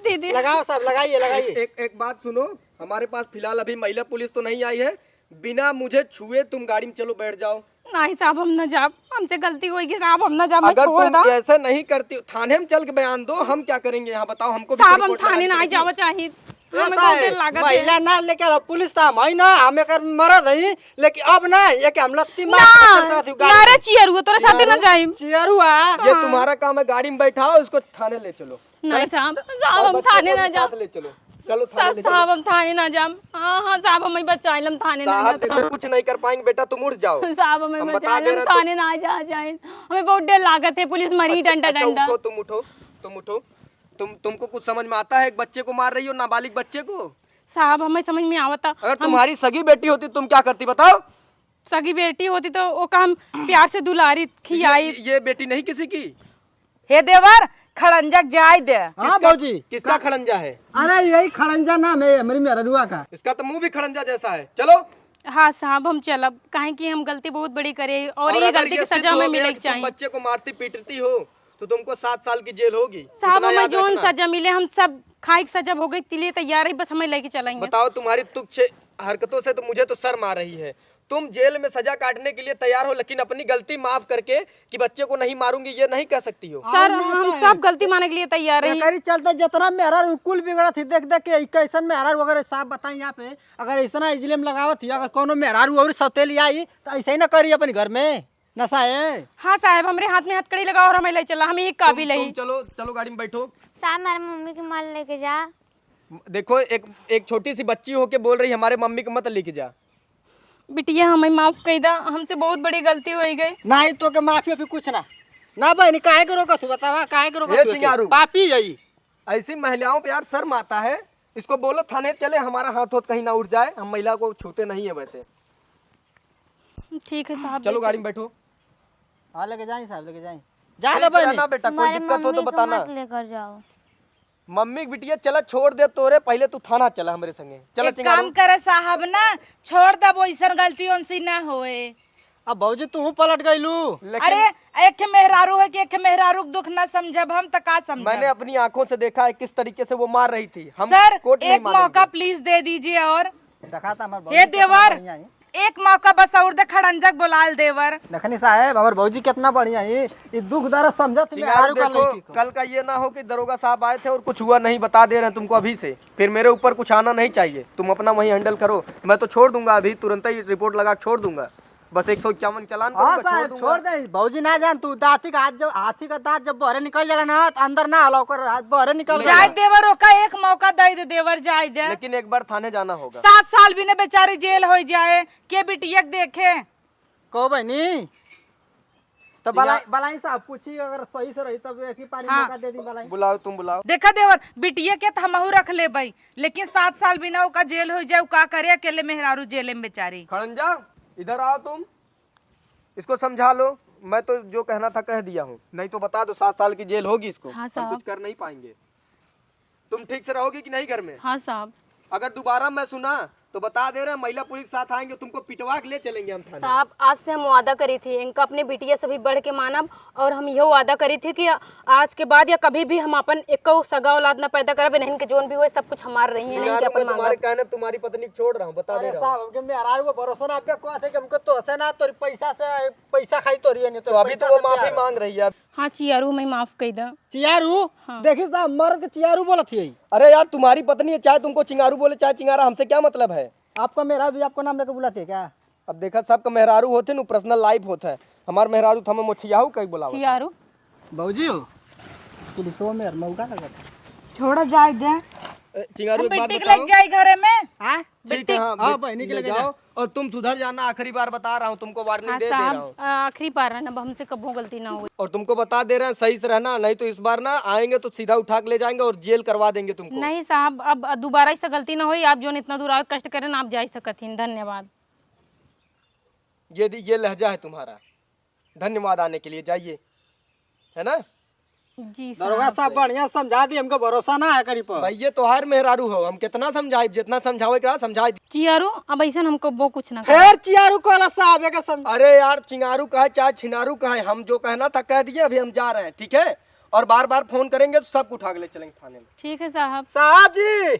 दीदी। लगाओ साहब, लगाइए, लगाइए। एक, एक, एक बात सुनो, हमारे पास फिलहाल अभी महिला पुलिस तो नहीं आई है, बिना मुझे छुए तुम गाड़ी में चलो, बैठ जाओ। नहीं साहब, हम ना जाब, हमसे गलती होई गई साहब, हम ना जाब, मैं अगर छोड़ तुम दा। ऐसा नहीं करती, थाने में चल के बयान दो, हम क्या करेंगे यहाँ, बताओ, हमको भी साहब, थोड़ी हम कोर्ट में थाने लड़ाई ना करेगी। जावा चाहिए। ए हमें साहब, बहुत डर लागत है। महिला ना लेके आओ, पुलिस तो हम है ना, हम एकर मरद है, लेकिन अब ना, ये कि हम लत्ती मार ना, के चलता थी गाड़ी ना रे में। चियरुआ, तोरे साथे ना चियरू-, जाइम। चियरुआ। ये हाँ। तुम्हारा काम है, गाड़ी में बैठाओ, इसको थाने ले चलो। नहीं साहब, साहब, हम थाने ना जाब। साथ ले चलो। चलो, थाने ले चलो। साहब, हम थाने ना जाब। हाँ, हाँ, साहब, हमें बचाइल, हम थाने ना जाब। साहब, देखो, कुछ नहीं कर पाएंगे, बेटा, तुम उठ जाओ। साहब, हमें बचाइल, हम थाने ना जा जाए। हमें बहुत डर लागत है, पुलिस मरी डंडा, अच्छा, डंडा। उठो, तुम उठो, तुम उठो। तुम, तुमको कुछ समझ में आता है, एक बच्चे को मार रही हो, नाबालिग बच्चे को? साहब, हमें समझ में आवता। अगर तुम्हारी सगी बेटी होती, तुम क्या करती, बताओ? सगी बेटी होती तो ओका हम प्यार से दुलारी, खियाई। ये, ये बेटी नहीं किसी की? हे देवर, खड़ंजा के जाय दे। हाँ, किसका, भौजी। किसका का-, खड़ंजा है? अरे, यही खड़ंजा नाम है हमारी मेहररुआ का। इसका तो मुंह भी खड़ंजा जैसा है। चलो। हाँ साहब, हम चलब, काहे कि हम गलती बहुत बड़ी करे और और ये अगर गलती ये की सिद्ध सजा हो हमें गया मिले कि के तुम चाहिए। बच्चे को मारती पीटती हो, तो तुमको सात साल की जेल होगी। साहब, इतना हमें याद जौन रखना। सजा मिले, हम सब खाए की सजा भोगे के लिए तैयार है, बस हमें लेके चलेंगे। बताओ, तुम्हारी तुच्छ हरकतों से तो मुझे तो शर्म आ रही है। तुम जेल में सजा काटने के लिए तैयार हो, लेकिन अपनी गलती माफ करके कि बच्चे को नहीं मारूंगी, ये नहीं कह सकती हो। सर, हम सब गलती माने के लिए तैयार हैं। एकरी चलते जितना मेहरारू कुल बिगड़त ही, देख देख के कैसन मेहरारू। अगर साफ बताएं यहाँ पे, अगर इतना इजलेम लगावत ही, अगर कोनो मेहरारू और सौतेली आई, तो ऐसे ही ना करी अपने घर में, नशा है। हाँ साहब, हमरे हाथ में हथकड़ी लगाओ और हमें ले चला, हम यही काबिल तुम, है। तुम चलो, चलो गाड़ी में बैठो। साहब, हमारे मम्मी के मत लेके जा। देखो, एक, एक छोटी सी बच्ची होके बोल रही, "हमारे मम्मी को मत लेके जा।" बिटिया, हमें माफ कर दा, हमसे बहुत बड़ी गलती हो गई। नहीं तो के माफी वाफी कुछ ना। ना बहनी, काहे के रोकत हो, बतावा, काहे के रोकत हो? चिंगारू। पापी है ई। ऐसी महिलाओं पे यार शर्म आता है। इसको बोलो थाने चले, हमारा हाथ होत कहीं ना उठ जाए, हम महिला को छूते नहीं है वैसे। ठीक है साहब, चलो गाड़ी में बैठो। हाँ, लेके जाए साहब, लेके जाए। जा ले बहनी। ना बेटा, कोई दिक्कत हो तो बताना। मत लेकर जाओ। मम्मी के बिटिया, चला छोड़ दे तोरे, पहले तू थाना चला हमरे संगे। चला एक चिंगारू। काम करे साहब ना, छोड़ दबो, ऐसन गलती उनसे ना होए। अब भौजी तू पलट गईलू। लेकिन अरे, एक ठे मेहरारू है कि एक ठे मेहरारू के दुख ना समझब हम त का समझब? मैंने अपनी आंखों से देखा है किस तरीके से वो मार रही थी। हम सर, कोर्ट नहीं एक मानेंगे। मौका प्लीज दे दीजिए और देखा था हमार भौजी हे कितना देवर, बढ़िया है। एक मौका बस और दे, खड़ंजक बोलाल देवर। देखनी साहेब, हमार भौजी कितना बढ़िया है, ये दुख दर्द समझत चिंगारू मेहरारू का देखो, लड़की को। कल का ये ना हो कि दरोगा साहब आए थे और कुछ हुआ नहीं, बता दे रहे हैं तुमको अभी से, फिर मेरे ऊपर कुछ आना नहीं चाहिए। तुम अपना वहीं हैंडल करो, मैं तो छोड़ दूंगा अभी, तुरंत ही रिपोर्ट लगा के छोड़ दूंगा। बस एक सौ इक्यावन चालान हाँ करूंगा, छोड़ साहब, दूंगा। छोड़ दे। भौजी ना जान तू, दांती का हाथ जब, हाथी का दांत जब बहरे निकल जाला ना, तो अंदर ना आला, ओकर हाथ बहरे निकल जाला। जाए देवर, ओका एक मौका दे दे देवर, जाए दे। लेकिन एक बार थाने जाना होगा। सात साल भी ने बेचारी जेल हो जाए, के बिटिया के देखे। कहो बहनी, तो चिंगा- बलाई, बलाई साहब पूछी, अगर सही से रही तब एक ही पारी हाँ। मौका दे दी बलाई। बुलाओ, तुम बुलाओ। देखा देवर, बिटिया के तो हमहू रख लेबई, लेकिन सात साल बिना ओका जेल हो जाए, उ का करे अकेले मेहरारू जेले में बेचारी। खड़ंजा, इधर आओ तुम, इसको समझा लो। मैं तो जो कहना था कह दिया हूँ, नहीं तो बता दो, सात साल की जेल होगी इसको। हाँ हम साहब। कुछ कर नहीं पाएंगे। तुम ठीक से रहोगी कि नहीं घर में? हाँ साहब। अगर दोबारा मैं सुना तो बता दे रहे हैं, महिला पुलिस साथ आएंगे, तुमको पिटवा के ले चलेंगे हम थाने। साहब, आज से हम वादा करी थी, इनका अपने बिटिया से भी बढ़ के मानब, और हम यह वादा करी थी कि आज के बाद या कभी भी हम अपन एको सगा औलाद ना पैदा करब, इन्हन के जोन भी होए सब कुछ हमार रही है, इन्हन के चिंगारू, अपन मैं तुम्हारे मांगब। कहने तुम्हारी पत्नी को छोड़ रहा हूँ, बता दे अरे रहा हूँ। साहब, हमके मेहरारू को भरोसा ना, आप क्या कहते कि हमको तो हंसे ना, तोरी पैसा से पैसा खाई तोरी है, नहीं तो तो अभी तो पैसा वो से माफी प्यार। मांग रही है। हाँ चियारू, मैं माफ कई दा। चियारू? हाँ। देखी साहब, मर्द के चियारू बोलत ही। अरे यार, तुम्हारी पत्नी है, चाहे तुमको चिंगारू बोले, चाहे चिंगारा, हमसे क्या मतलब है? आपका मेहरारू भी आपको नाम लेके बुलाती है क्या? अब देखा, सबका मेहरारू होते न, पर्सनल लाइफ होता है। हमार मेहरारू तो हमें मोछियाहू कहीं बुलावत है। चियारू? बाबूजी हो? पुलिसवा में यार मौका लगा था। छोड़ा जाए दे। ए, चिंगारू, हम एक बात बिट्टी के बताओ। लेके जाए घरे में। हाँ? ठीक है, बिट्टी। हाँ, हाँ, बिट-, बहनी के ले लेके जाओ। जाओ। और तुम सुधर जाना, आखिरी बार बता रहा हूँ तुमको, वार्निंग हाँ दे दे साहब, रहा हूँ। आ, आखिरी बार है ना, अब हमसे कबो गलती ना होई। और तुमको बता दे रहे हैं, सही से रहना, नहीं तो इस बार ना आएंगे तो सीधा उठा के ले जाएंगे और जेल करवा देंगे तुमको। नहीं साहब, अब दोबारा ऐसा गलती ना होई। आप जोन इतना दूर आए, कष्ट करें ना, आप जा सकत ही। धन्यवाद। ये दी-, ये लहजा है तुम्हारा। धन्यवाद आने के लिए, जाइए, है ना? जी साहब। दरोगा साहब, बढ़िया समझा दी, हमको भरोसा ना है करी पर। भाई, ये तोहार मेहरारू हो, हम कितना समझाई, जितना समझावे के रहा, समझाई दी। चियारू, अब ऐसा हमको वो कुछ ना फिर चियारू कहला साहब, एके सम- अरे यार, चिंगारू कहे चाहे छिनारू कहे, हम जो कहना था कह दिए, अभी हम जा रहे हैं, ठीक है? और बार बार फोन करेंगे तो सबको उठा के ले चलेंगे थाने में। ठीक है साहब। साहब जी,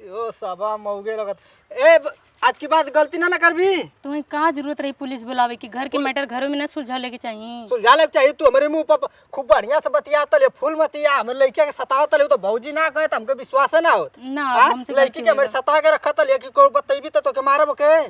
यो सबा मौगे लगत। ए, ब-, आज के बाद गलती ना, ना करबी। तुम्हें का जरूरत रही पुलिस बुलावे की? घर के पुल- मैटर घरों में ना सुलझा लेके चाहिए। सुलझा लेके चाहिए। तू हमरे मुंह पर खूब बढ़िया से बतिया तले, फूल मतिया, हमरे लइका के सताव तले, तो भौजी ना कहे तो हमके विश्वास ना होत। ना, हाँ? हमसे लइकी गलती के हमरे होगा। सता के रखा तले कि कोई बतैबी तो तोके मारब के।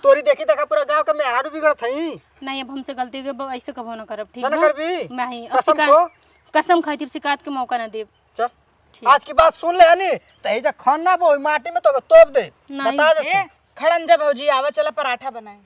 तोरी देखी देखा पूरा गांव के मेहरारू बिगड़त हई। नहीं, अब हमसे गलती हो गई, अब ऐसे कबो ना करब, ठीक ना, ना बा? करबी? नहीं, अब कसम शिकायत, खो। कसम खाई थी, अब शिकायत के मौका ना देब। चल। ठीक। आज की बात सुन ले हनी, तही जा खन ना बोई माटी में तो तोप दे। नहीं। बता दे। ए, खड़न जा भौजी, आवा चला पराठा बनाए।